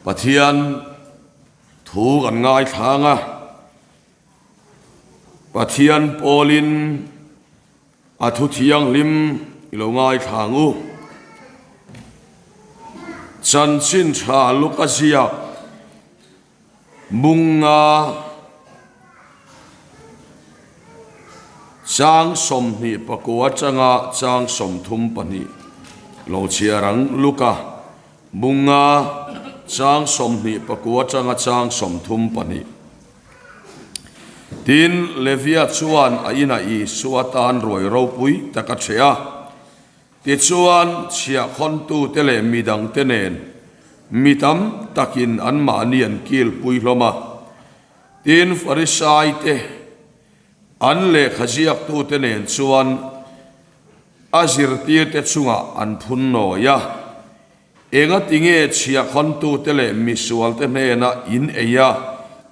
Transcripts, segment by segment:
Pathian thu kan ngaithlang a, Pathian pawlin a thu thianghlim i lo ngaithlang u. Chanchin tha luk a ziak Bunga chang 29 atanga chang 32 lo chhiar ang Luka Bunga chang 29 atanga chang 32. Tin, Levia chuan a inah Isua tan ruai ropui tak a ṭheh a. Tichuan, chhiahkhawntute leh midangte nen mi tam takin anmahni an kilpui hlawm a. Tin, Farisaite, an lehkhaziaktute nen chuan a zirtirte chungah an phun nawi a. Engatinge chhiahkhawntute leh misualte hnenah in ei a,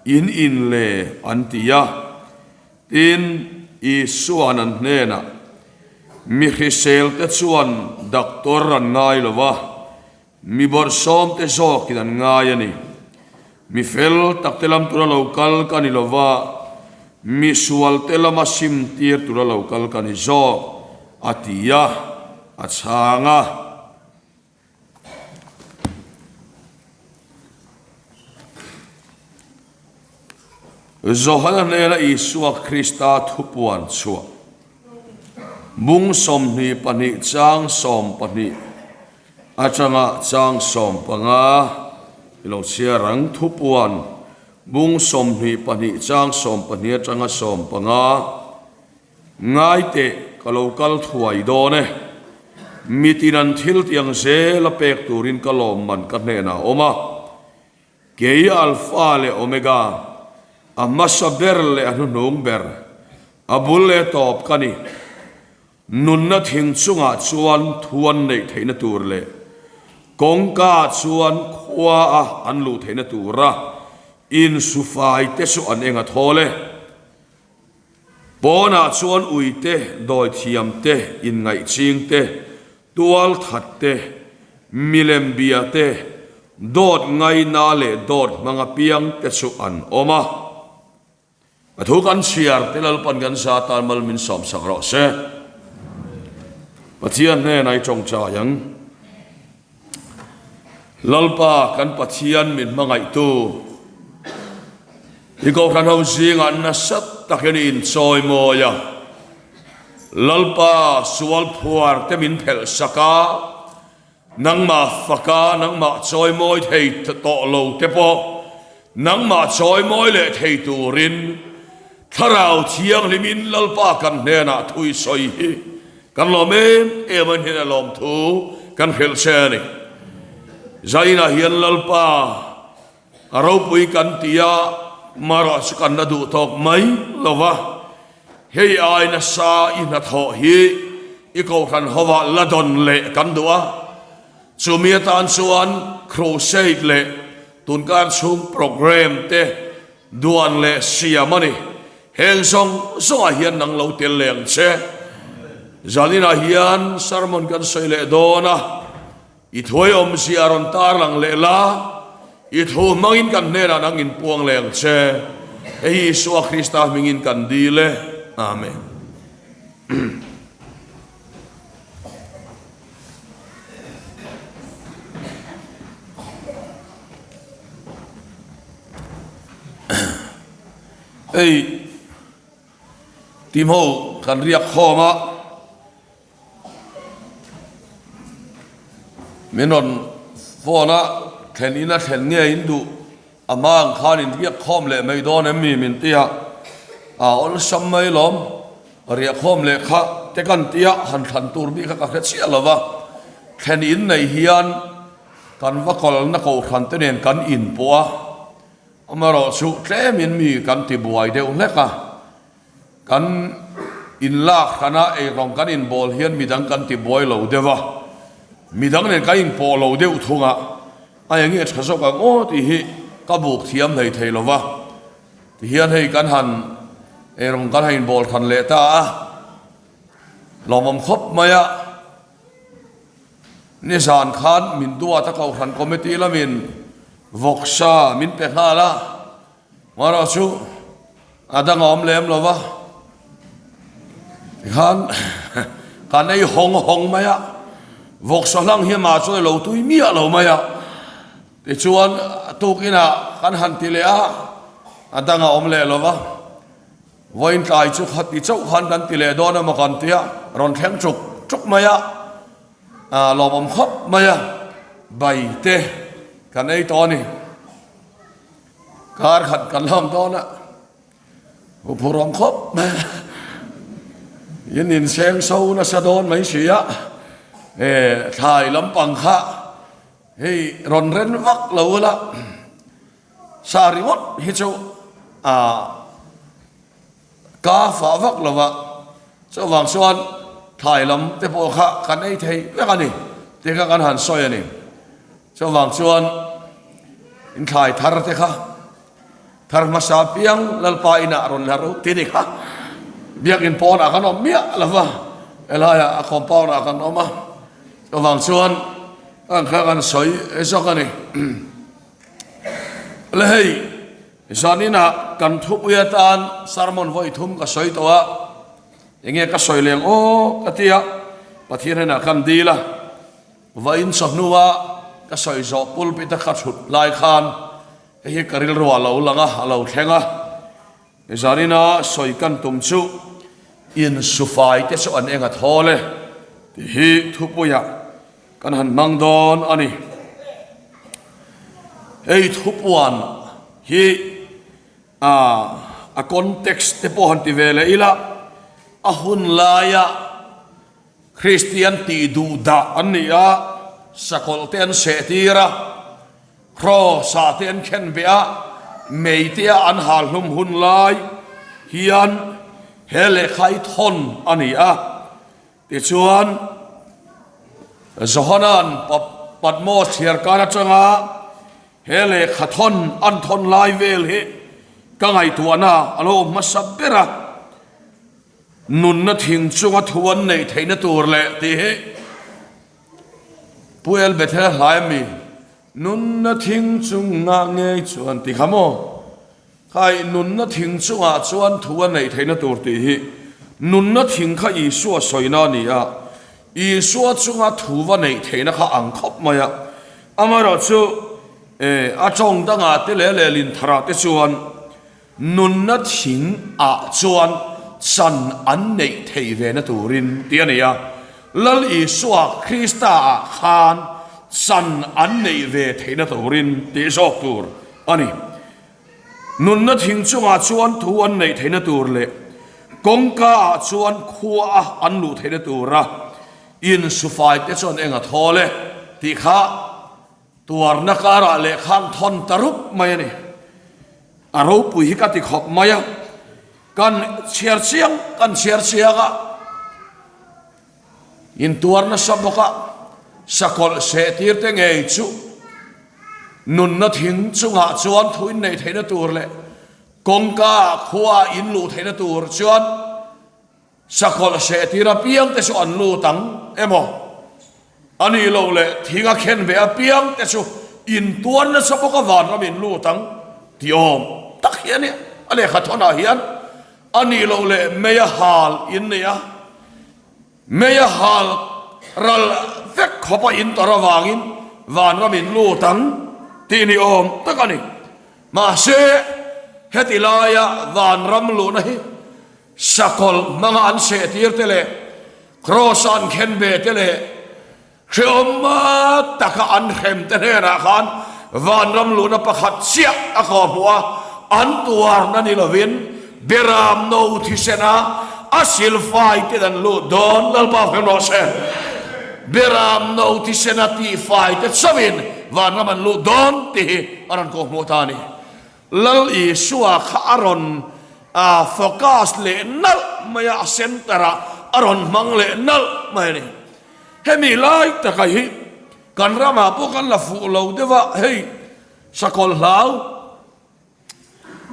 in in le? an ti a. Tin, Isua'n an hnenah, Mi hriselte chuan doctor an ngai lo va, mi bawrhsawmte zawkin an ngai a ni. Mi fel takte lam tura lo kal ka ni lo va, mi sualte lama simtir tura lo kal ka ni zawk, a ti a, a chhang a. Johana hnena Isua Krista thupuan chhuah bung 22 chang 12 atanga chang 15 i lo chhiar ang. Thupuan bung 22 chang 12 atanga 15. Ngai teh, ka lo kal thuai dawn e. Mitin an thil tiang zel a pek turin ka lawmman ka hnenah a awm a. Kei Alpha leh Omega, a hmasa ber leh a hnuhnung ber, a bul leh tawp ka ni. Nunna thing chungah chuan thu an neih theihna tur leh kawngka chuan khua a an luh theihna tura insufai te chu an eng a thawl e. Pawnah chuan uite, dawithiam te, inngaihching te, tualthat te, milem bia te, dawt ngaina leh dawt hmang apiang te chu an awm a. A thu kan chhiar te Lalpan kan za tan mal min sawmsak rawh se. Pathian hnenah i tawngtai ang. Lalpa kan Pathian min hmangaihtu i Kohhran ho zingah nasa takin i inchawi mawi a. Lalpa sual phuar te min phelh sak a, nangmah fak a, nangmah chawi mawi thei tawh lo te pawh nangmah chawi mawi leh thei turin Thlarau Thianghlimin Lalpa kan hnenah thu i sawi hi Kan lawm em em a hnena lawmthu kan hrilh che a ni. Zainah hian Lalpa a ropui kan ti a, marawh chu kan la duh tawk mai lo va, hei ai nasa i hnathawh hi i kohhran hovah la dawn leh kan duh a, chumi atan chuan crusade leh tunkar chhung programme te Duan leh siam a ni. Heng zawng zawngah hian nang lo tel leh ang che. Zaninah hian sermon kan sawi leh dawn a, i thuai awmzia a rawn tarlang leh la, i thu hmangin kan hnenah nang inpuang leh ang che. Hei hi Isua Krista hmingin kan dil e. Amen. Hei team ho kan riak khawm a min rawn phone a thlen in a thlen nge in duh a hma ang khan in riak khawm leh mai dawn em mi min ti a a awlsam mai lawm riak khawm leh kha te kan tia han thlan tur bik kha ka hre chiah lo va thlen in nei hian Kan va kalna kohhran te nen kan inpawh a, amaherawh chu tlemin mi kan ti buai deuh hlek a, kan inlak hrana eirawng kan inbawl hian midang kan ti buai lo deuh a, midang nen kan inpawh lo deuh thung a, a eng nge tha zawk ang aw tih hi ka buk thiam hlei thei lo va, tihian hei kan han eirawng kan han inbawl hran leh ta a, lawmawm khawp mai a. Nizan khan min duat a Kohhran Committee lamin Vawksa min pe nghal a, Mara chu a dang a awm lem lo va, tikhan kan ei hawng hawng mai a, vawksa hlang hi amah chu a lo tui miah lo mai a, tichuan tukinah kan han ti leh a, a dang a awm leh lo va, vawiin tlai chu khati chauh khan kan ti leh dawn emaw kan ti a, rawn thleng chuk chuk mai a. A lawmawm khawp mai a, bai te kan ei tawh a ni. Kar khat kan lawm dawn a, huphurhawm khawp mai a, in inseng so nasa dawn mai si a, e thlai lampang kha hei rawn ren vak lo ula, sa ringawt hi chu a. Ka fah vak lo va, chuvang chuan thlai lam te pawh kha kan ei thei vek a ni tih kha kan han sawi a ni. Chuvang chuan in thlai thar te kha thar hmasa piang Lalpa inah rawn la ro ti ni kha biakin pawnah kan awm miah lo va, helaiah a compound ah kan awm a, chuvang chuan kan kha kan sawi zawk a ni. Le hei. Zaninah kan thupui atan sermon vawi thum ka sawi tawh a, enge ka sawi leng aw ka ti a, Pathian hnenah kan dil a, vawiin chawhnua ka sawi zawh pulpit a ka thut lai khan hei hi ka rilru a lo lang a, a lo thleng a, zanina sawi kan tum chu insufai te chu an eng a thawl e tih hi thupuiah Kan han hmang dawn a ni. Hei thupuan hi a context te pawh han ti ve leh ila, a hun laia Kristian tih duh dah an ni a, sakawlh te an seh tir a, kraw sa te an khen ve a, mei te a an hal hlum hun lai hian he lehkha hi thawn a ni a. Tichuan, Johana'n Patmos thliarkar atanga he lehkha thawn an thawn lai vel hi ka ngaihtuahna a lo awm hmasa ber a, nunna thing chunga thu an neih theihna tur leh tih hi Pu El Bethel hlai ami nunna thing chungah ngei chuan ti kha maw? Khai, nunna thing chungah chuan thu a neih theihna tur tih hi nunna thing kha Isua sawina a ni a, Isua chunga thu va neih theihna kha ang khawp mai a. Amaherawhchu, a tawng dangah te leh lehlin tharah te chuan nunna thing ah chuan chan an neih theih ve na turin tih a ni a. Lal Isua Krista ah khan chan an neih ve theihna turin tih zawk tur a ni. Nunna thing chungah chuan thu an neih theihna tur leh kawngka ah chuan khua a an luh theihna tura insufai te chuan eng a thawl e tih kha tuarna karah leh khan thawn ta rup mai a ni. A ropui hi ka ti khawp mai a, kan chhiar chiang kan chhiar chiang a. Intuar nasa bawk a, sakawlh sehtir te ngei chu nunna thing chungah chuan thu inneih theihna tur leh kawngka ah khua ah in luh theihna tur chuan sakawlh sehtir apiang te chu an lut ang emaw a nih loh leh thing a khen ve apiang te chu intuar nasa bawk a vanram in lut ang tih awm tak hi a nia a lehkha thawnah hian a nih loh leh mei a hal in nei a. Mei a hal ral vek khawp a in tawrh avangin vanram in lut ang tih ni awm tak a ni. Mahse, heti laia vanram luhna hi sakawlh hmanga an sehtir te leh kraws a an khen ve te leh Hrehawm taka an hrem te hnenah khan vanram luhna pakhat chiah a kawhhmuh a, an tuarna ni lovin Beram no thisena a silfai ten an lut dawn. Lalpa hmel rawh se. Beram no thisena tihfai te chauhin vanram an lut dawn tih hi a rawn kawhhmuh ta a ni. Lal Isua kha a rawn focus leh nalh mai a, a center ah a rawn hmang leh nalh mai a ni. Hemi lai taka hi kan ramah pawh kan la fuh lo deuh a, hei sakawlh hlau,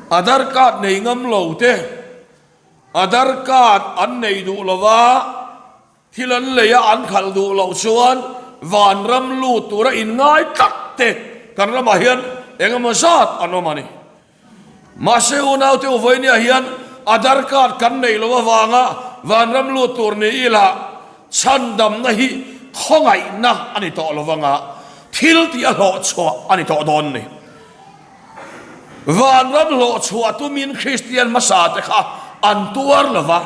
Aadhaar card nei ngam lo te, Aadhaar card an nei duh lo va, thil an lei a an khalh duh loh chuan vanram lut tura inngai tlat te kan ramah hian. Engemaw zat an awm a ni. Mahse unaute u vawinia hian Aadhaar card kan neih loh avanga vanram lut tur ni ila chhandamna hi khawngaihna a ni tawh lo vanga thil tih a hlawh chhuah a ni tawh dawn ni. Vanram hlawh chhuah tumin Kristian hmasa te kha an tuar lo va.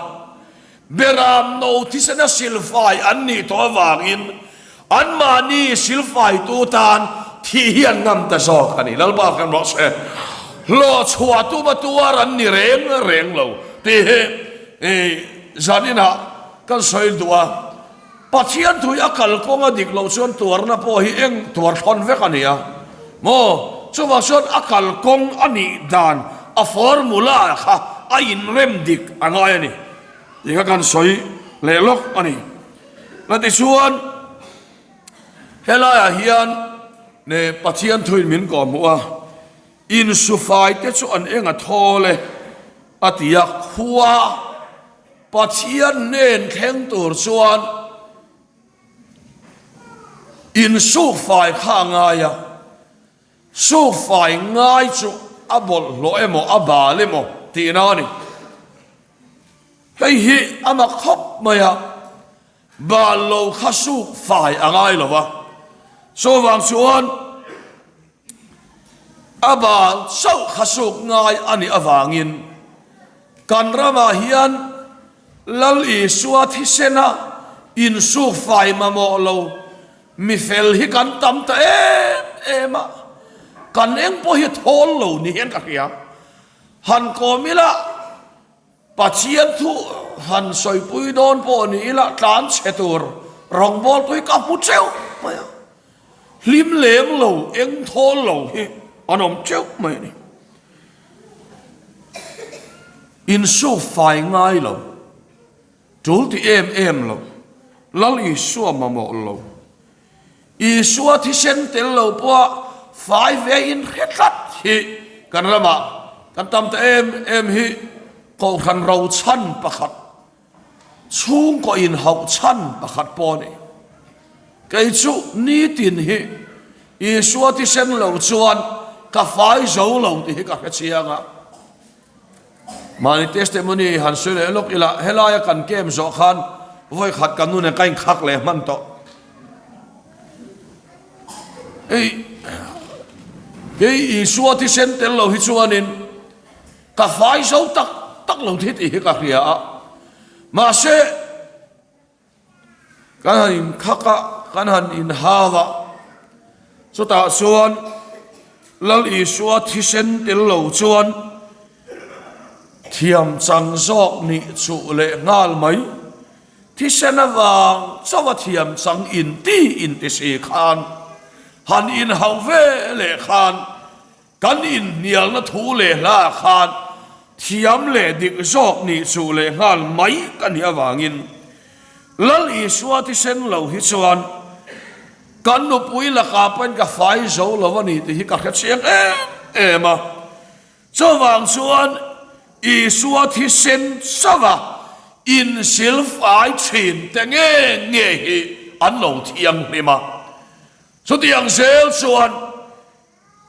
Beram no thisena silfai an nih tawh avangin anmahni silfaitu tan thih hi an ngam ta zawk a ni. Lalpa kan rawh se. Hlawhchhuah tuma tuar an ni reng reng lo tih hi zaninah kan sawi duh a. Pathian thui a kalkawng a dik loh chuan tuarna pawh hi eng tuar thawn vek a ni a maw? Chuvang chuan a kalkawng a nih dan a formula kha a inrem dik a ngai a ni tih kha kan sawi leh lawk a ni. Tichuan helaiah hian Pathian thuin min kawhhmuh a, insufaite chu an eng a thawl e a ti a, khua Pathian hnen thleng tur chuan insukfai kha a ngai a, sukfai ngai chu a bawlhhlawh emaw a bal emaw tihna a ni. Hei hi a mak khawp mai a, bal lo kha sukfai a ngai lo va, chuvang chuan A bal chauh kha suk ngai a nih avangin kan ramah hian Lal Isua thisena insuk fai mamawh lo mi fel hi kan tam ta em em a, kan eng pawh hi thawl lo ni hian ka hria. Han kawm ila. Pathian thu han sawipui dawn pawh ni ila tlan chhe tur rawngbawltu hi ka hmu teuh mai a, hlim lem lo, eng thawl lo hi an awm teuh mai a ni. Insuk fai ngai lo, tul ti em em lo, Lal Isua mamawh lo, Isua thisen tel lo pawha fai ve in hre tlat hi kan ramah kan tam ta em em hi Kohhran rochan pakhat, chhungkaw inhauh chhan pakhat pawh a ni. Kei chu nitin hi Isua thisen lo chuan ka fai zo lo tih hi ka hre chiang a. Mahni testimony han sawi leh lawk ila, helaia kan camp zawh khan vawi khat kan nu nen ka inkhak leh hman tawh. Hei, kei Isua thisen tel lo hi chuanin ka fai zo tak tak lo thi tih hi ka hria a. Mahse, Kan han inkhak a, kan han inhau a, chutah chuan Lal Isua thisen tel lo chuan thiam chang zawk nih chuh leh nghal mai. Thisen avang chauha thiam chang inti inti si khan han inhauh ve leh khan Kan inhnialna thu leh hlaah khan thiam leh dik zawk nih chuh leh nghal mai ka nih avangin Lal Isua thisen lo hi chuan kan nupui lakah pawhin ka fai zo lo a ni tih hi ka hre chiang em em a. Chuvang chuan Isua thisen chauha insilfai thin te nge nge hi an lo thianghlim a. Chutiang zel chuan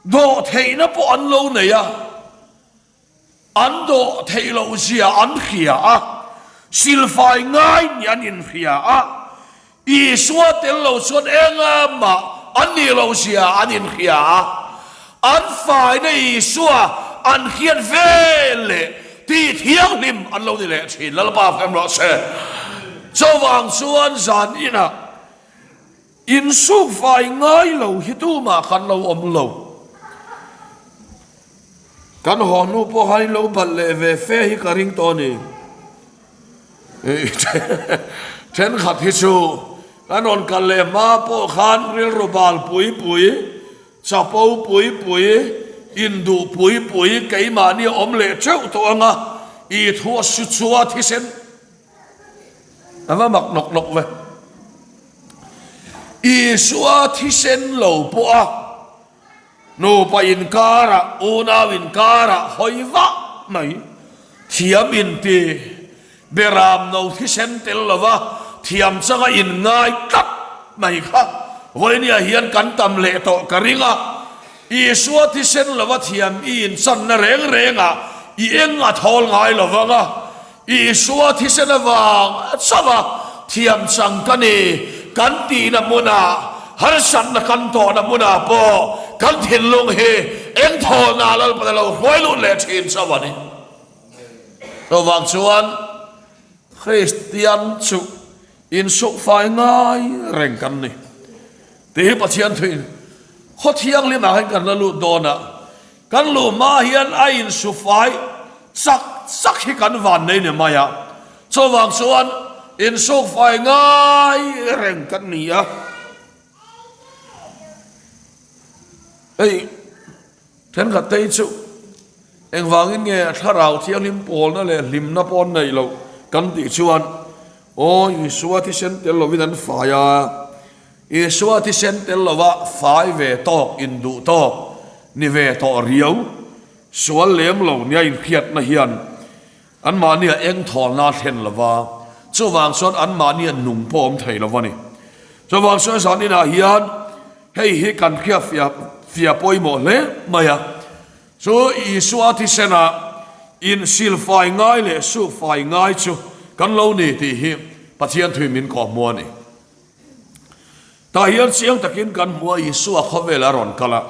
Dawh theihna pawh an lo nei a, an dawh theih loh zia an hria a, silfai ngai nih an inhria a, Isua tel lo chuan engmah an nih loh zia an inhria a, an faina Isua an hriat ve leh tih thianghlim an lo ni leh thin. Lalpa fem rawh se. Chuvang chuan zan inah. Insukfai ngai lo hi tumah kan lo awm lo. Kan haw hnu pawh khan in lo balh leh ve fe hi ka ring tawh a ni. Thenkhat hi chu kan rawn kal leh hma pawh khan rilru bal pui pui, chapo pui pui, induh pui pui keimahni a awm leh teuh tawh ang a, i thu a su chua thisen A va mak nawk nawk ve. Isua thisen lo pawh a nupa inkarah, unau inkarah hawi vah mai. Thiam inti beram no thisen tel lova thiam changa inngai tlat mai kha vawinia hian kan tam leh tawh ka ring a. Isua thisen lova thiam i inchanna reng rengah i eng a thawl ngai lo vang a, Isua thisen avang chauha thiam chang ka ni kan tihna hmunah, harsatna kan tawhna hmunah pawh kan thinlung hi eng thawlna Lalpan a lo hruai lut leh thin chauh a ni. Chuvang chuan Kristian chu insukfai ngai reng kan ni tih hi Pathian thuin khaw thianghlimah hian kan la lut dawn a, kan luh hma hian a insufai chak chak hi kan van nei ni mai a, chuvang chuan insukfai ngai reng kan ni a. Hei. Thenkhat te hi chu engvangin nge thlarau thianghlim pawlna leh hlimna pawh an neih loh kan tih chuan, Aw Isua thisen tel lovin an fai a, Isua thisen tel lova fai ve tawk, induh tawk, ni ve tawh riau, sual lem lo nia inhriatna hian anmahnia eng thawlna a thlen lo va, chuvang chuan anmahnia nung pawh awm thei lo a ni. Chuvang chuan zan inah hian hei hi kan hriat fiah fiah pawimawh hle mai a, chu Isua thisenah insilfai ngai leh sukfai ngai chu kan lo ni tih hi Pathian thui min kawhhmuh a ni. Tah hian chiang takin kan hmu a, Isua khawvel a rawn kal a,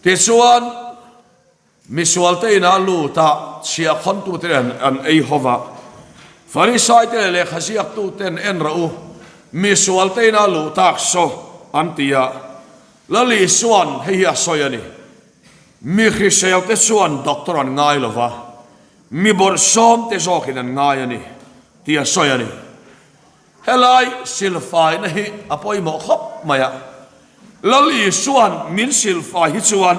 tichuan, Misualte inah lut a, chhiahkhawntute nen an ei ho va. Farisaite leh lehkhaziaktuten en rawh u, misualte inah luh tak saw, an ti a. Lal Isua'n hei hi a sawi a ni, Mi hriselte chuan doctor an ngai lo va, mi bawrhsawmte zawkin an ngai a ni, tih a sawi a ni. Helai silfaina hi a pawimawh khawp mai a, Lal Isua'n min silfai hi chuan,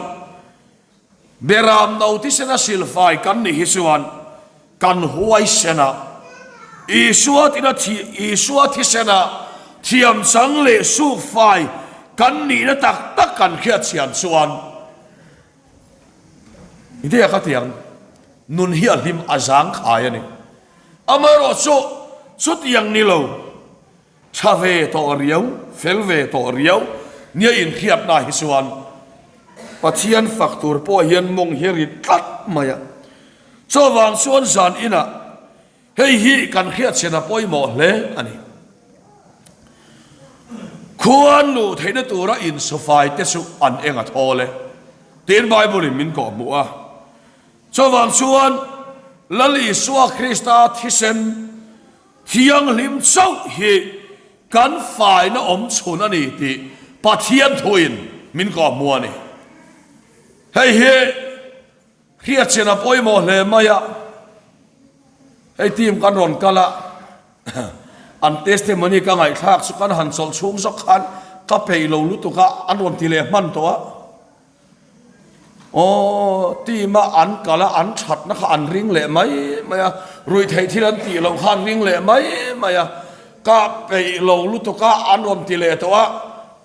Beram no thisena silfai kan nih hi chuan kan huaisen a, Isua tina Isua thisena thiamchang leh sukfai kan nihna tak tak kan hriatchhian chuan Idea ka ti ang, nun hi a hlim a zangkhai a ni. Amaherawhchu chutiang ni lo. Tha ve tawh riau, fel ve tawh riau nia inhriatna hi chuan Pathian fak tur pawh hian mawng hi rit tlat mai a. Chuvang chuan zan inah hei hi kan hriatchhian a pawimawh hle a ni. Khuan luh theihna tura insawfai te chu an eng a thawl e tiin Bible in min kawhhmuh a. Chuvang chuan Lal Isua Krista thisen Thianghlim chauh hi kan faina awm chhun a ni tih Pathian thuin min kawhhmuh a ni. Hei hi hriatchian a pawimawh hle mai a, hei team kan rawn kal a, an testimony ka ngaihthlak chu kan han chawlh chhung zawk khan ka peih lo lutuk a, an rawn ti leh hman tawh a. Aw, team a an kal a, an thatna kha an ring leh mai mai a, ruihtheih thil an tih loh kha an ring leh mai mai a, ka peih lo lutuk a, an rawn ti leh tawh a,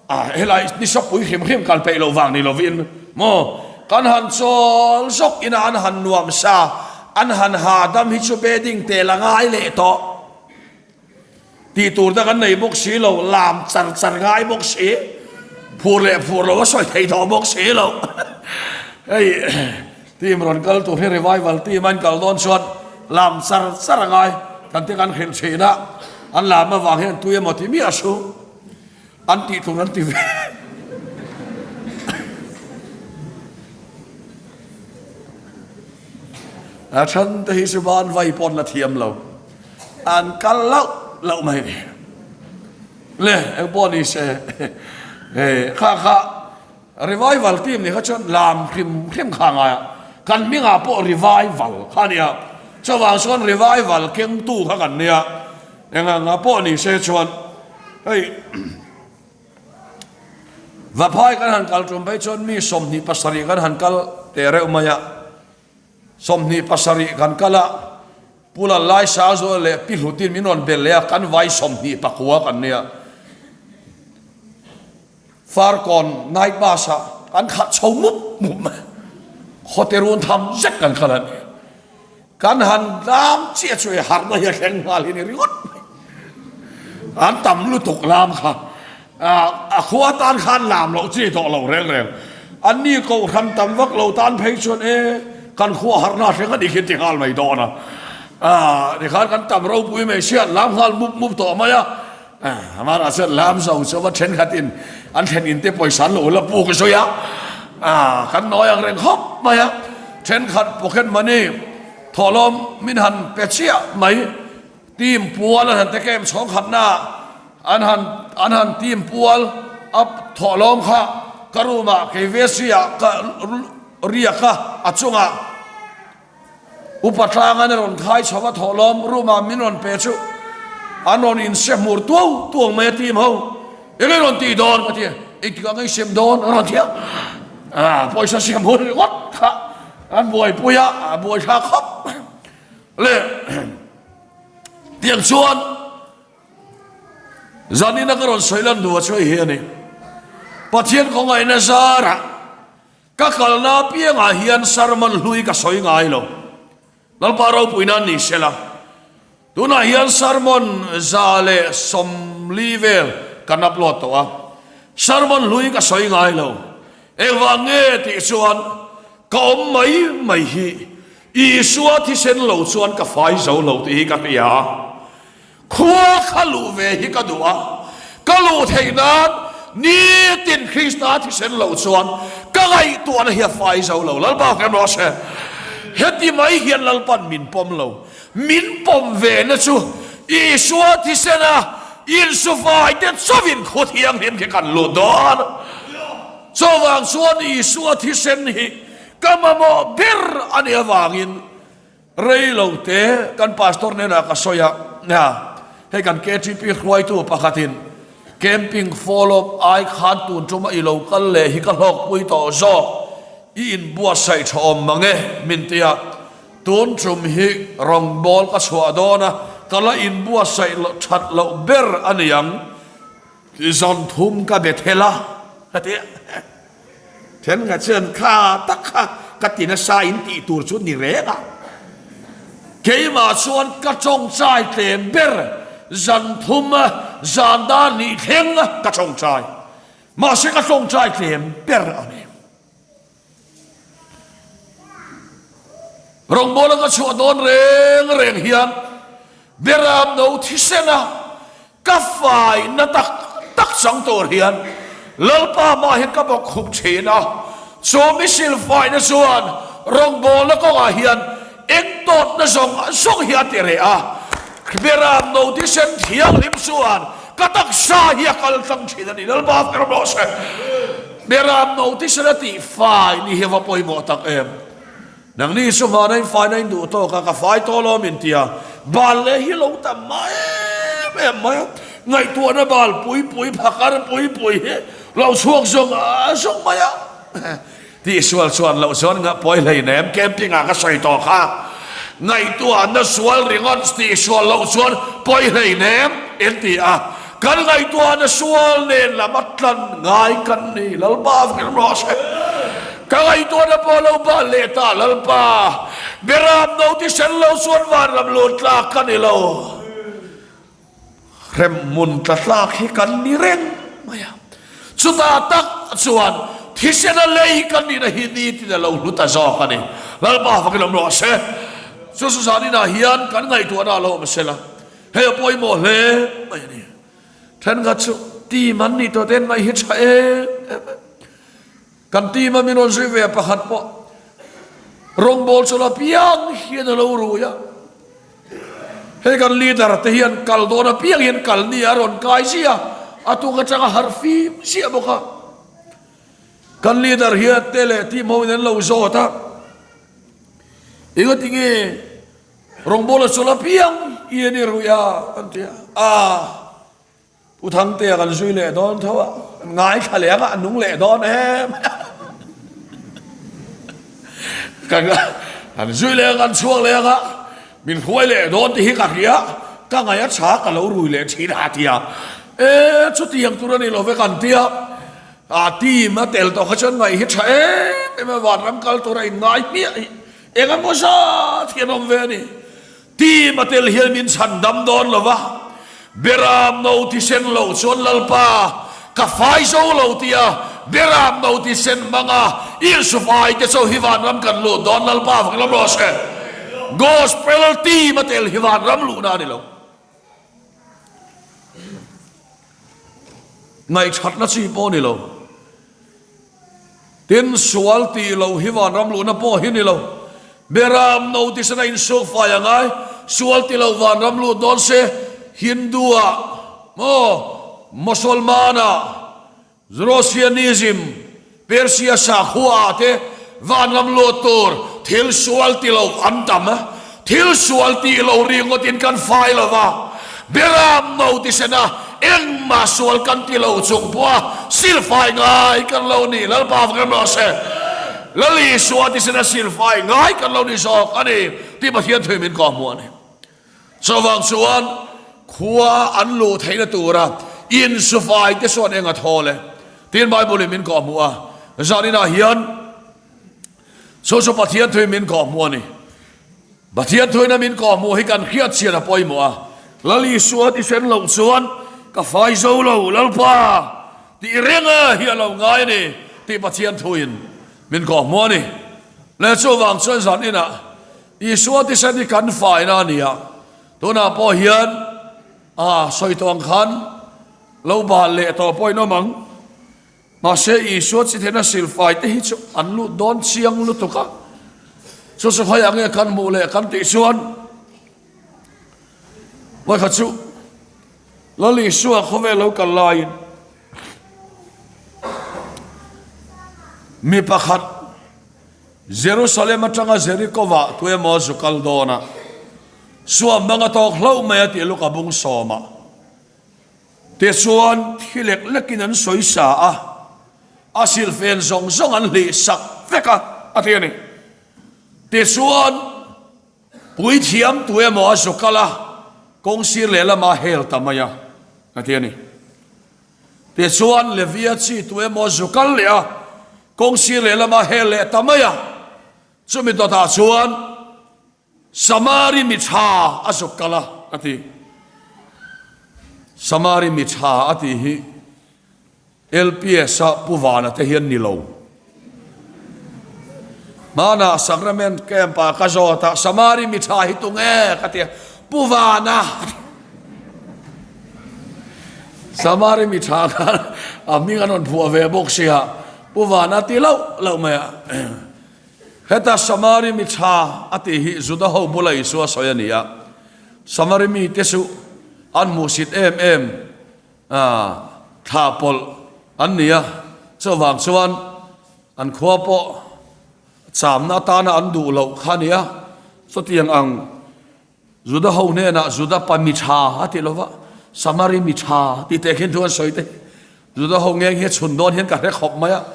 ah helai nisapui hrim hrim kan peih loh vang ni lovin maw, kan han chawl zawk ina an han nuam sa, an han hahdam hi chu bedding tel a ngai leh tawh. Tih tur te kan nei bawk si lo, lam char char ngai bawk si, phur leh phur lo a sawi thei tawh bawk si lo. Hei team rawn kal tur hi revival team a in kal dawn chuan lam char char a ngai, kan te kan hrilh thin a, an lam avang hian tui emaw ti miah su. An tih tur an ti ve. A then te hi chu ban vai pawn la thiam lo. An kal loh loh mai ni. Le eng pawh ni se kha kha revival team ni kha chuan lam hrim hrim kha ngai a. Kan hmingah pawh revival kha nia. Chuvang chuan revival kengtu kha kan nia. Eng anga pawh ni se chuan hei Vaphai kan han kal tum phei chuan mi 27 kan han kal teh reuh mai a, 27 kan kal a, Pu Lallai Sangzuala leh Pi Hlutin min rawn bel leh a, kan vai 29 kan nia. Farkawn night bus ah kan khat chho mup mup mai, khawte run tham zet kan kal a ni. Kan han lam chiah chu e harhna hi a thleng nghal hi ni ringawt mai. An tam lutuk lam kha. A khua tan khan lam loh chi tawh lo reng reng. An ni kohhran tam vak lo tan phei chuan e kan khua harhna hreng a nih khi an ti nghal mai dawn a. Tikhan kan tam ropui mai sia an lam nghal mup mup tawh mai a. Amah chuan lam zo chu va thenkhatin an thlen in te pawisa an lo la puk zui a. Kan nawi ang reng khawp mai a. Thenkhat pocket money thawhlawm min han pe chiah mai. Team pual an han te kem chhawng khatna an han an han team pual a thawhlawm kha ka room ah kei ve si ah ka riak a a chungah upa tlang an rawn khai chho a thawhlawm room ah min rawn pe chu an rawn inse hmur tuau tuang mai a team ho eng nge rawn tih dawn ka ti a engtikah nge i sem dawn a rawn ti a ah pawisa siam hun ringawt kha an buaipui a a buaithlak khawp mai. Le tiang chuan zanina ka rawn sawi lan duh a chu hei hi a ni. Pathian khawngaihna zarah ka kalna apiangah hian sermon hlui ka sawi ngai lo. Lalpa ropui nan ni sela. Tunah hian sermon 140 vel kan upload tawh a. Sermon hlui ka sawi ngai lo. Engvang nge tih chuan Ka awm mai mai hi Isua thisen lo chuan ka fai zo lo tih hi ka hria a, khua kha luh ve hi ka duh a, ka luh theih nan nitin Krista thisen lo chuan ka ngaihtuahna hi a fai zo lo. Lalpa hrem rawh se. Heti mai hian Lalpan min pawm lo. Min pawm ve na chu Isua thisena insufai te chauhin khua thianghlim khi kan lut dawn. Chuvang chuan Isua thisen hi ka mamawh ber a nih avangin rei lo te kan pastor hnenah ka sawi a, hei kan KTP hruaitu pakhatin camping follow up ai khan tun tuma i lo kal leh hi ka hlawkpui tawh zawk, i inbuatsaih tha awm mang e min ti a, tun tum hi rawngbâwl ka chhuah dawn a, ka la inbuatsaih that loh ber a ni ang. Zan thum ka be thel a, ka ti a. Thenkhat chuan kha tak kha ka ti nasa in tih tur chu ni reng a. Keimah chuan ka tawngtai tlem ber zan thum zan dar nih thleng ka tawngtai. Mahse ka tawngtai tlem ber a ni. Rawngbawla ka chhuah dawn reng reng hian Beram no thisena ka faina tak tak chang tur hian Lalpa mah hi ka bawk khup thin a, chu misil faina chuan rawngbawlna kawngah hian eng tawtna zawng zawng hi a ti reh a, Beram no thisen thianghlim chuan ka taksa hi a kal tlang thin a ni. Lalpa ber rawh se. Beram no thisen a tih fai ni hi a va pawimawh tak em. Nangni chu hmana in faina in duh tawk a, ka fai tawh lo min ti a, bal leh hi lo tam mah em em mai a, ngaihtuahna bal pui pui phakar pui pui hi lo chhuak zawng zawng mai a. Tihsual chuan loh chuan ngah pawi hleinem camping ah ka sawi tawh kha, ngaihtuahna sual ringawt tihsual loh chuan pawi hleinem in ti a, Kan ngaihtuahna sual nen lam a tlan ngai kan ni Lalpa hrilh rawh se. Ka ngaihtuahna pawh lo bal leh ta Lalpa, Beram no thisen lo chuan vanram lut tlak ka ni lo. Hremhmun tla tlak hi kan ni reng mai a. Chutah tak chuan thisena lei kan nihna hi nitin a lo hlu ta zawk a ni. Lalpa fakin awm rawh se. Chu chu zaninah hian kan ngaihtuahna a lo awm sela. Hei a pawimawh hle mai a ni. Thenkhat chu team an nih tawh te an ngaih hi tha em em a. Kan team a min rawn zui ve a pakhat pawh rawngbâwl chu la piang hian a lo rui a. Hei kan leader te hian kal dawn apiang hian kal ni a rawn kai ziah a, a tuk atanga harh fim ziah bawk a. Kan leader hian te leh team ho in an lo zawt a, Engatinge Rawngbawla chawl apiang i en i ruih a, an ti a. A, Pu Thangtea kan zui leh dawn tho a, kan ngaithla leh ang a, a nung leh dawn em. Kan kan zui leh ang, kan chhuak leh ang a, min hruai leh dawn tih hi ka hria, ka ngaih a tha, ka lo rui leh thin a ti a. E, chutiang tur a ni lo ve kan ti a. A team a tel tawh kha chuan ngaih hi tha em em a, vanram kal tur a inngai hmiah hi. Eng emaw zat hi an awm ve a ni. Team a tel hian min chhan dam dawn lo va, Beram no thisen lo chuan Lalpa. Ka fai zo lo tia Beram no ti sen hmanga insufai te chu hi vanram kan lut dawn Lalpa vang lam rawh se. Gospel team a tel hi vanram luhna a ni lo. Ngaihthatna chi pawh a ni lo. Tin, sual tih loh hi vanram luhna pawh hi ni lo. Beram no ti sen a insuk fai a ngai. Sual ti loh vanram lut dawn se, Hindu-ah maw, Mosolman-ah, Zoroastrianism, Persia sakhua-ah te vanram lut tur thil sual ti loh an tam. Thil sual tih lo ringawtin kan fai lo va, Beram no ti sen a, engmah sual kan ti lo chung pawha silfai ngai kan lo ni. Lalpa vang em rawh se. Lal Isua ti sen a silfai ngai kan lo ni zawk a ni tih Pathian thui min kawhhmuh a ni. Chuvang chuan khua an luh theihna tura insufai te chuan eng a thawl e tiin Bible in min kawhhmuh a, zaninah hian Chu chu Pathian thuin min kawhhmuh a ni. Pathian thuina min kawhhmuh hi kan hriat chian a pawimawh a. Lal Isua ti hren loh chuan ka fai zo lo, Lalpa tih renga hi a lo ngai a ni tih Pathian thuin min kawhhmuh a ni. Leh chuvang chuan zan inah Isua tisen hi kan faina a ni a, tunah pawh hian a sawi tawh ang khan lo bal leh tawh pawh in awm ang. Mahse, Isua chi thena silfai te hi chu an lut dawn chiang lutuk a, chu chu khawiah nge kan hmuh leh kan tih chuan vawikhat chu Lal Isua khawvel lo kal laiin mi pakhat Jerusalem atanga Jeriko-ah tuemaw zu kal dawn a, suam hmang a tawk hlauh mai a tih Luka bung sawmah. Tichuan, thi lek lekin an sawi sa a, a silfen zawng zawng an hlih sak vek a, a ti a ni. Tichuan, puithiam tu emaw a zu kal a, kawng sir lehlamah a hel ta mai a, a ti a ni. Tichuan, Levia chi tu emaw a zu kal leh a, kawng sir lehlamah a hel leh ta mai a. Chumi dawtah chuan, Samari mi tha a zuk kal a, a ti. Samari mi tha a tih hi LPS-a Pu Vana te hian ni lo. Hmanah Sacrament Camp-ah ka zawt a, Samari mi tha hi tunge? ka ti a, Pu Vana a ti. Samari mi tha khan a hming an rawn phuah ve bawk sia, Pu Vana ti loh loh mai a. Heta Samari mi tha a tih hi Juda ho bula Isua sawi a ni a. Samari mite chu an hmuhsit em em thla pawlh an ni a, chuvang chuan an khua pawh chamna atana an duh loh kha a ni a. Chutiang ang Juda ho hnenah Juda pa mi tha a ti lova, Samari mi tha tih teh khin thu an sawi te. Juda ho ngeng hi a chhun dawn hian ka hre khawp mai a,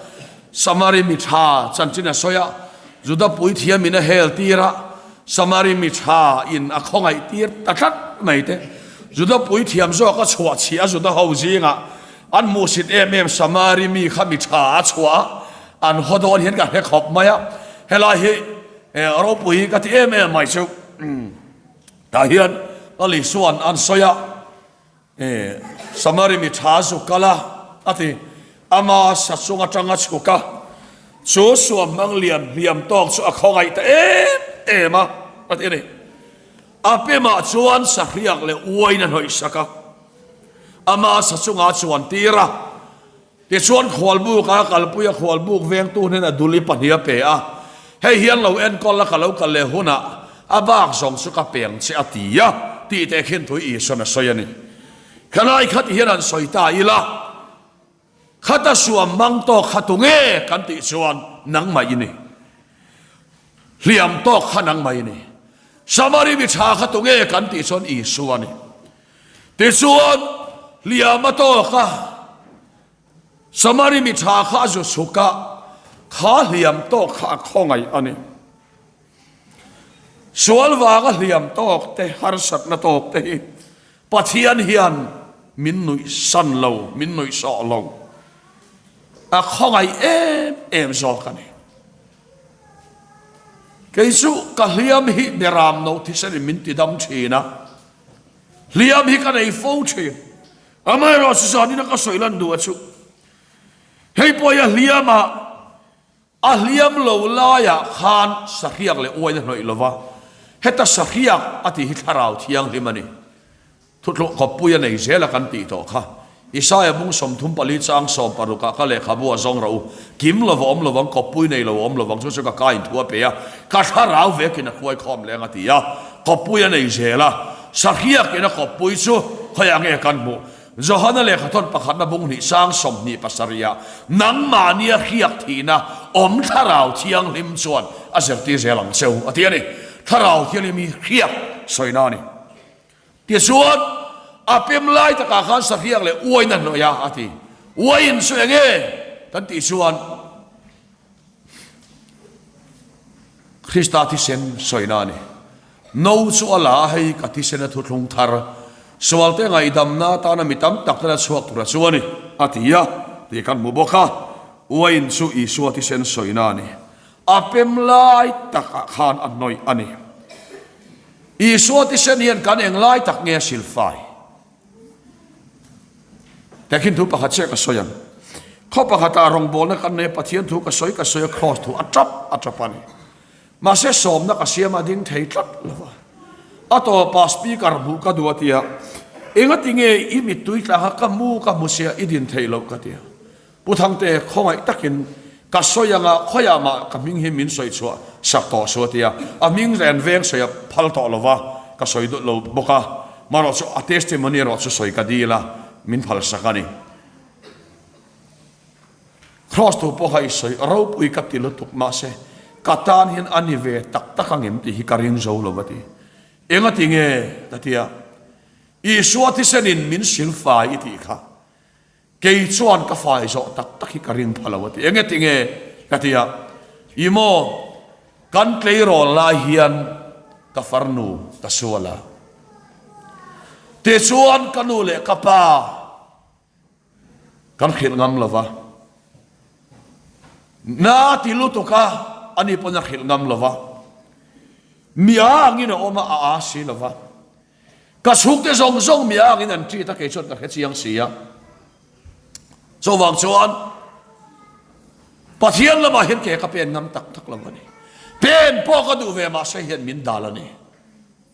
Samari mi tha chanchin a sawi a, Juda puithiam in a hel tir a, Samari mi tha in a khawngaih tir ta tlat mai te. Juda puithiam zawk a chhuah chhiah a Juda ho zingah an hmuhsit em em Samari mi kha mi tha a chhuah a, an haw dawn hian ka hre khawp mai a, helai hi Ropui ka ti em em mai chu tah hian Lal Isua'n an sawi a, Samari mi tha zu kal a a ti, ama sa chung atanga chhuk a, chu suam hmang lian hliam tawk chu a khawngaih ta em em a a ti a ni. A pemah chuan sahriak leh uain a hnawih sak a, ama sa chungah a chuan tir a. Tichuan khualbuk a kalpui a khualbuk vengtu hnenah duli pahnih a pe a, Hei hian lo enkawl a ka lo kal leh hunah a bak zawng chu ka peng che a ti a, tih teh khin thu Isuan a sawi a ni. Khalai kha ti hian han sawi ta ila, Khata suam mang tawk kha tunge kan tih chuan nangmah i ni. Hliam tawk kha nangmah i ni. Samari mi tha kha tunge kan tih chuan Isua a ni. Tichuan, hliam a tawk a, Samari mi tha kha a zu chhuk a, kha hliam tawk kha a khawngaih a ni. Sual vanga hliam tawk te, harsatna tawk te hi Pathian hian min nuih san lo, min nuih sawh lo. A khawngaih em em zawk a ni. Kei chu ka hliam hi beram no thisenin min tidam thin a. Hliam hi ka nei fo thin. Amaherawhchu zanin a ka sawi lan duh a chu. Hei pawh hi a hliam a, a hliam lo laiah khan sahriak leh uain a hnawih lo va, heta sahriak a tih hi Thlarau Thianghlim a ni. Thuthluk kawppui a nei zel a kan tih tawh kha. Isaia bung 34 chang 60 ah ka lehkhabu a zawng rawh u. Kim lo va awm lovang, kawppui nei lo a awm lovang, chu chu ka ka inthu a pe a, ka thlarau vekin a hruai khawm leng a ti a. Kawppui a nei zel a, sahriakin a kawppui chu khawiah nge kan hmuh? Johana lehkhathawn pakhatna bung hnih sang 27 ah nangmahnia hriak thihna awm thlarau thianghlim chuan a zirtir zel ang cheu a ti a ni. Thlarau thianghlim hi hriak sawina a ni. Tichuan, a pem lai takah khan sahriak leh uain a hnawih a, a ti. Uain chu eng nge? Kan tih chuan Krista thisen sawina a ni. No chu a la a, hei ka thisen a thuthlung thar, sualte ngaihdamna atana mi tam tak tana chhuak tura chu a ni, a ti a, tih kan hmu bawk a. Uain chu Isua thisen sawina a ni. A pem lai takah khan a hnawih a ni. Isua thisen hian kan eng lai tak nge a silfai? Tehkhin thu pakhat chiah ka sawi ang. Khaw pakhatah rawngbawlna kan nei a, Pathian thu ka sawi ka sawi a, Kraws thu a tap a tap a ni. Mahse sawmna ka siam a ding thei tlat lo va. A tawpah speaker hmuh ka duh a ti a, engati nge i mittui tla kha ka mu ka hmu sia i din theih loh ka ti a. Pu Thangte, khawngaih takin ka sawi anga khawiah mah ka hming hi min sawi chhuah sak tawh suh a ti a, a hming ren veng sawi a phal tawh lo va, ka sawi duh lo bawk a, marawh chu a testimony erawh chu sawi ka dil a, min phal sak a ni. Kraws thu pawh kha i sawi ropui ka ti lutuk mahse ka tan hian a ni ve tak tak angem tih hi ka ring zo lo a ti. Engati nge ka ti a, Isua thisenin min silfai i tih kha. Kei chuan ka fai zawh tak tak hi ka ring pha lo a ti. Enge tinge? Ka ti a. I maw, kan tleirawl lai hian ka farnu ka sual a. Tichuan ka nu leh ka pa kan hrilh ngam lo va. Na ti lutuk a, ani pawn a hrilh ngam lo va. Mi a angin a awm a, a a si lo va. Ka chhungte zawng zawng mi angin an treat a, kei chuan ka hre chiang si a. Chuvang chuan Pathian lamah hian ke ka pen ngam tak tak lo a ni. Pen pawh ka duh ve mahse hian min dal a ni,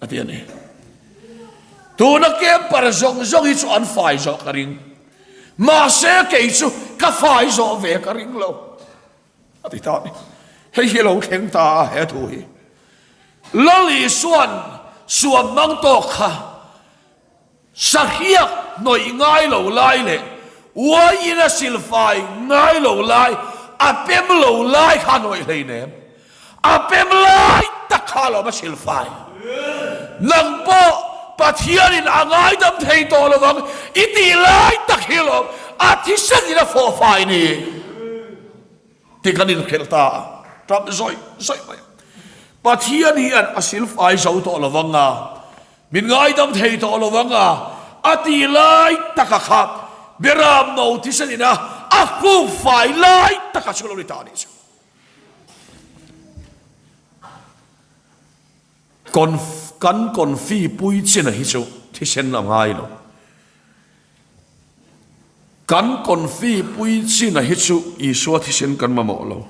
a ti a ni. Tuna camper zawng zawng hi chu an fai zawh ka ring. Mahse kei chu ka fai zawh ve ka ring lo, a ti ta a ni. Hei hi lo thleng ta a he thu hi. Lal Isua'n suam hmang tawk kha sahriak hnawih ngai lo lai leh uaiin a silfai ngai lo lai, a pem lo lai kha a hnawih hleinem. A pem lai tak kha alawm a silfai. Nang pawh Pathianin a ngaidam thei tawh lo vang i tih lai tak hi alawm a thisenin a fawhfai ni. Ti kan inhrilh ta a, tap zawih zawih mai a. Pathian hian a silfai zo tawh lo vang a, min ngaidam thei tawh lo vang a, a ti lai taka kha Beram no thisen ina a hruk fai lai taka chu lo ni ta a nih chu. Kan confi pui chin a hi chu thisen a ngai lo. Kan confi pui chin a hi chu Isua thisen kan mamawh lo.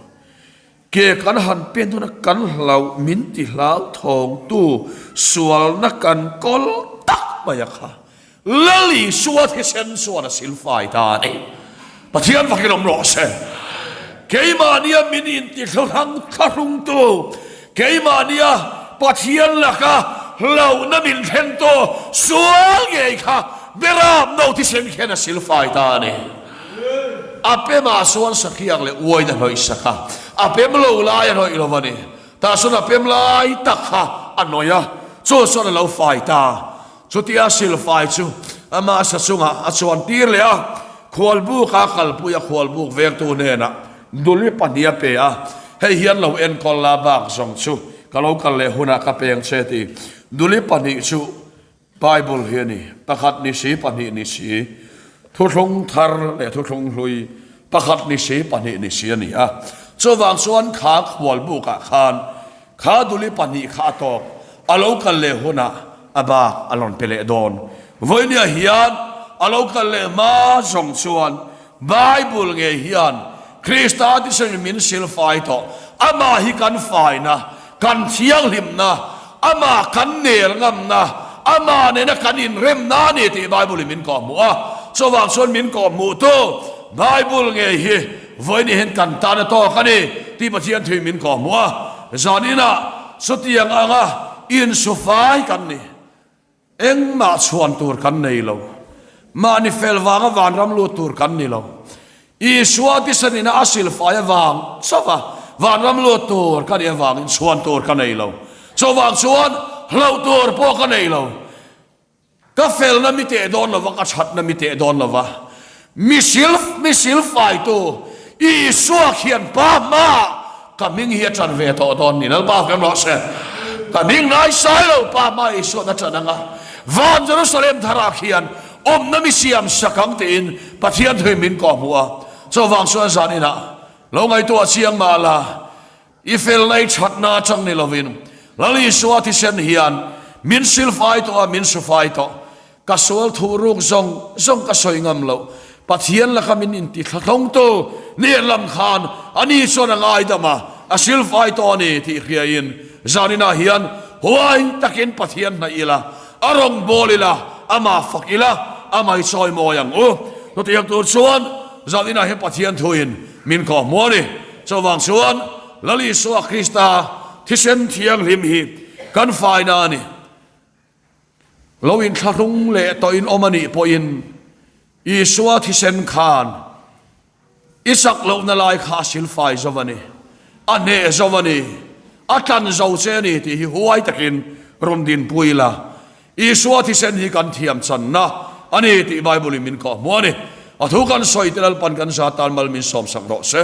Ke kan han pen huna kan hlauh min ti hlauthawngtu sualna kan kawl tak mai a kha. Lal Isua thisen chuan a silfai ta a ni. Pathian fakin awm rawh se. Keimahnia min intithlahrang thlahrungtu, keimahnia Pathian laka hlauhna min thlentu sual ngei kha Beram no thisen khian a silfai ta a ni. A pemah chuan sakhiak leh uain a hnawih sak a, a pem lo lai a hnawih lo a ni. Tah chuan a pem lai tak kha a hnawih a, chu chuan a lo fai ta. Chutia silfai chu amah sa chungah a chuan tir leh a, khualbuk a kalpui a khualbuk vengtu hnenah duli pahnih a pe a, hei hian lo enkawl la bak zawng chu ka lo kal leh hunah ka peng che ti. Duli pahnih chu Bible hi a ni, pakhat ni si pahnih ni si, thuthlung thar leh thuthlung hlui pakhat ni si pahnih ni si a ni a. Chuvang chuan kha khualbukah khan Kha duli pahnih kha a tawp, a lo kal leh hunah a bak a rawn pe leh dawn. Vawinia hian a lo kal leh hma zawng chuan Bible ngei hian Krista thisen min silfai tawh. Amah hi kan faina, kan thianghlimna, amah kan nel ngamna, amah nena kan inremna a ni tih Bible in min kawhhmuh a. Chuvang chuan min kawhhmuhtu Bible ngei hi vawiin hian kan tan a tawk a ni tih Pathian thuin min kawhhmuh a. Zaninah chutiang anga insufai kan ni. Engmah chhuan tur kan nei lo. Mahni fel vanga vanram lut tur kan ni lo. Isua tisanina a silfai avang chauh a vanram lut tur ka nih avangin chhuan tur ka nei lo. Chuvang chuan hlauh tur pawh ka nei lo. Ka felna mi teh dawn lova, ka thatna mi teh dawn lova. Mi sil mi silfaitu Isua khian Pa hmaah ka hming hi a ṭan ve tawh dawn ni. Lalpa kan rawh se. Ka hming ngaisai lo Pa hmaah Isua'n a ṭan ang a, van Jerusalem tharah khian awmna mi siam sak ang tiin Pathian thuin min kawhhmuh a. Chuvang chuan zan inah lo ngaihtuah chiang mah la, I felna i thatna atang ni lovin Lal Isua thisen hian min silfai tawh a, min sufai tawh. Ka sual thuh ruk zawng zawng ka sawi ngam loh. Pathian laka min intithlahlawngtu hnen lam khan ani chuan a ngaidam a, a silfai tawh a ni tih hriain zaninah hian huai takin Pathian hnaih ila, a rawngbâwl ila, amah fak ila, amah i chawimawi ang u. Chutiang tur chuan zaninah hian Pathian thuin min kawhhmuh a ni. Chuvang chuan Lal Isua Krista thisen thianghlim hi kan faina a ni. Lo inthlahrung leh tawhin awm a nih pawhin Isua thisen khan i chak lohna lai kha a silfai zo a ni, a hneh zo a ni, a tlan zo che a ni tih hi huai takin rawn dinpui la. Isua thisen hi kan thiam channa a ni tih Bible-in min kawhhmuh a ni. A thu kan sawi te Lalpan kan za tan mal min sawmsak rawh se.